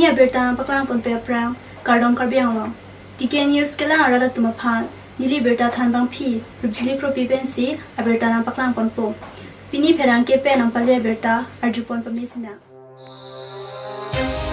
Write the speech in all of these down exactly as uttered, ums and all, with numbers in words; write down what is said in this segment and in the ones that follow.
Abirta nangpaklang ponpe aphrang, kardom Karbi Anglong. T K News kelang arat atum aphan, neli birta thanbangpi Rupjili Kropi pensi abirta nangpaklang ponpo. Pini pherangke pen nangpale abirta arjupon pamesina.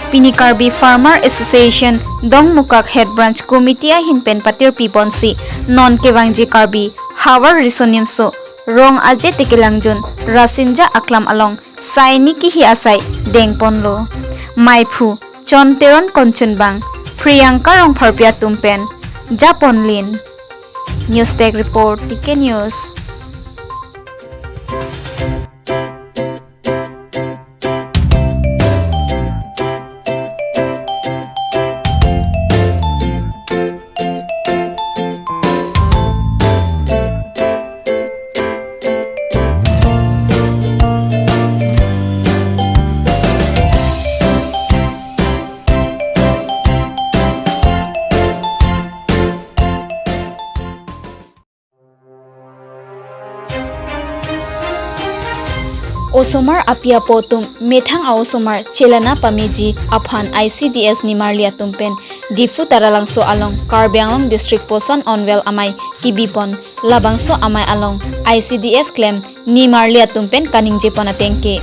Pini Karbi Farmer Association Dongmukak Head Branch Committee ahin pen patirpi ponsi non kevangji Karbi havar riso nimso rong aje tekelangjun Rasinja aklam along saini kihi asai dengponlo. Maiphu Chon Teron Konchunbang, Priyanka Rongpharpi atum pen japonlin. News Desk Report, T K News. Osomar api apo atum methang a-osomar chelana pameji aphan I C D S nimarli atum pen Diphu Taralangso along Karbi Anglong District Posan Unvel amei kebipon. Labangso amei along I C D S klem nimarli atum pen kaningjepon ateng ke,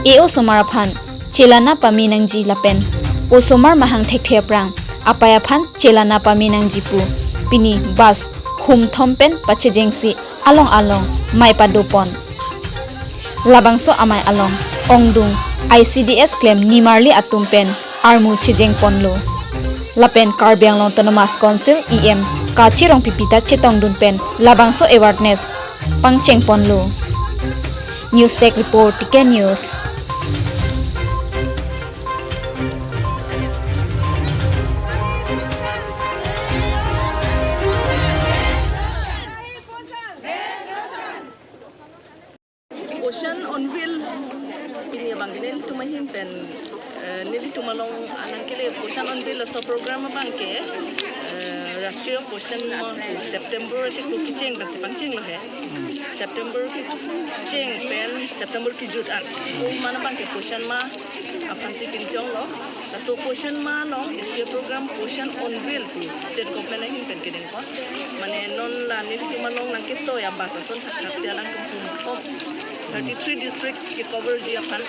e-osomar aphan chelana pame nangji lapen osomar mahang thekthe aphrang apei aphan chelana pame nangji pu pini bus humthom pen pachejengsi along along mei padopon. Labangso amei along ongdung I C D S klem nimarli atum pen armu chejengponlo. Lapen Karbi Anglong Autonomous Council E M Kachi Rongpipi ta chetongdun pen labangso awareness pangchengponlo. News Desk Report, T K News. Poshan Unvel, pini abang nelitum ahin pen, eh, nelitum along anang kele Poshan Unvel laso program abang ke, eh, Rashtriya Poshan Maah September chiklo kecheng pensi pangchenglo he. September kecheng pen September kejut an. Ko mana abang ke Poshan Maah aphansi pinchonglo. Laso Poshan Maah along isi program Poshan Unvel pu state government ahin pen kedengpon. Mane non la nelitum along nangketoi a-bus ason thakthak si alangtum humthom, thirty-three districts kecoverji aphan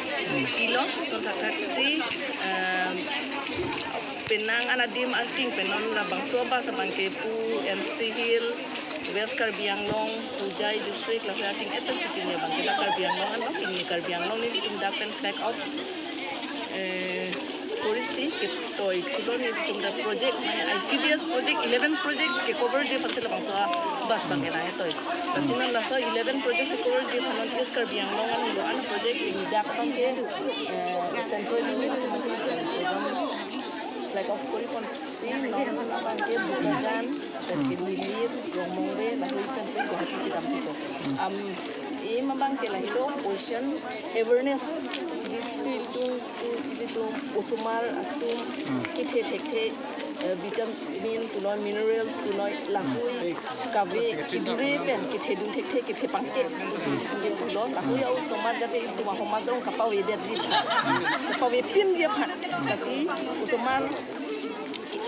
pilo, ason thakthak si, em, penang an adim angking pen non labangso a-bus abang ke pu N C Hill, West Karbi Anglong, Hojai district, lapen ating et pensi pini abang ke dak Karbi Anglong an lo, pini Karbi Anglong nelitum dak pen flag off, eh, korisi ketoi thulo nelitum dak project, mane I C D S project, eleven projects kecoverji aphansi labangso a-bus abang ke nangketoi. Lasi non laso eleven projects kecoverji aphan non East Karbi Anglong an lo an project pini dak abang ke, eh, centrally nelitum flag off koriponsi non abang ke Bokajan, lapen ke Lilip, Rongmongve, lahei pensi Guwahati chedam thupo. Am, e-maah abang ke lahelo Poshan awareness, jitu ilitum, ilitum osomar atum kethe thekthe, eh, vitamin punoi, minerals punoi, lahei kave kedure pen kethedun thekthe, kethe pangkek pusi ilitum ke pulo, lahei a-osomar jate ilitum a-osomar along kapavedetji, kapavepinji aphan. Lasi osomar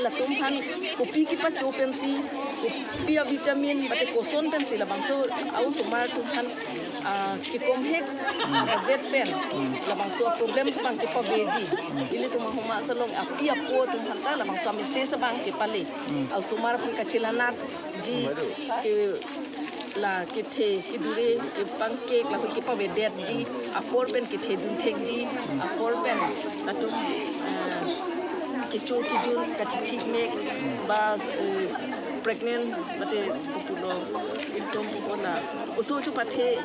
latum aphan kopi kepacho pensi, kopi a-vitamin, mate koson pensi labangso a-osomar atum aphan, ah, kekomhek budget pen labangso problems abang kepaveji. Ilitum a-osomar along api apo atum aphan ta labangso a-message abang kepale. A-osomar aphan kachelanatji ke la kethe kedure, kepangkek, lahei kepavedetji, apor pen kethedun thekji, apor pen latum, eh, kecho kejun kachithik mek, ba, eh, pregnant, mate pulo ilitum pulo la oso chupathe,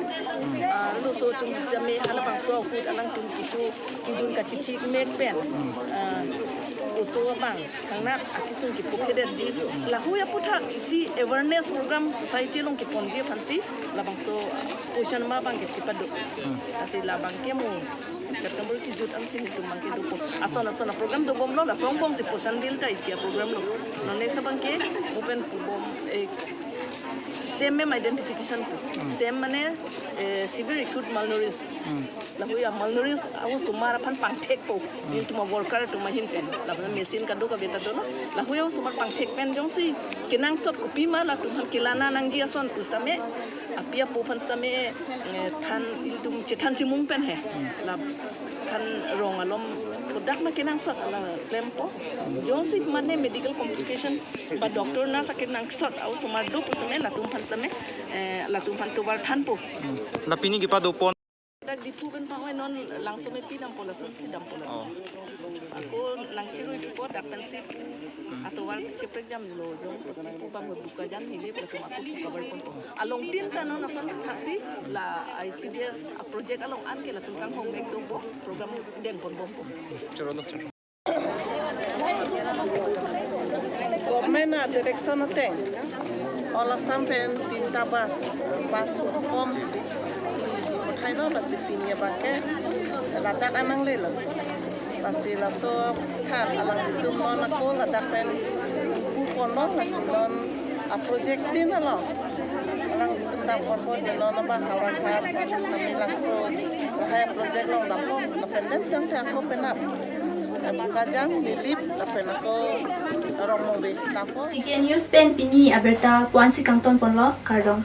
ah, lo oso atum same halabangso ahut alangtum kecho kejun kachithik mek pen, ah, oso abang thangnat akesung kepu phedetji, lahei aputhak isi awareness program society along keponji aphansi labangso Poshan Maah abang ke kepado. Lasi labang ke mo September kejut ansi nelitum abang ke dopo. Ason ason a-program dobomlo, laso angbong si Poshan Unvel ta isi a-program lo. Non next abang ke mo pen pubom, eh, Same identification pu. Same mane eh, severe acute malnourished. Lahei a malnourished ahosomar aphan pangthekpo. Ilitum a worker atum ahin pen. Lapen machine kadokave ta dono. Lahei ahosomar pangthek pen jongsi kenangsot kopima latum aphan kelana nangji ason pusitame api apo aphan sitame eh, than ilitum chethan chimung pen he. Lap than rong alom kodak ma kenangsot ala klempo. Jongsi mane medical complication ba doctor nurse akenangsot ahosomar do pusitame latum aphan sitame eh, latum aphan tovar thanpo. La pini kepadopon. Dak Diphu pen pangoi non Langsomepi dampo lasonsi dampo la. Oh. Ako nangchirui thupo dak pensi pu atovar cheprek jamlo jong pensi pu bang Bokajan Nilip latum ako pu cover ponpo. Along tin ta non ason thaksi la I C D S a project along an ke latum kanghong mek dopo program dengpon bompo. Government a direction ateng All Assam pen tinta bus, bus kom di, di, di pathai lo, lasi pini abangke ladak an nanglelo. Lasi laso thak alangtum non ako ladak pen ingpu ponlo, lasi non a project tin along alangtum dak ponpo je non abang Howraghat, Samelakso, lahei project along dampo, lapen dentang te ako penap Bokajan, Nilip, lapen ako Rongmongve dampo. T K News pen pini abirta puan si kangton ponlo, kardom.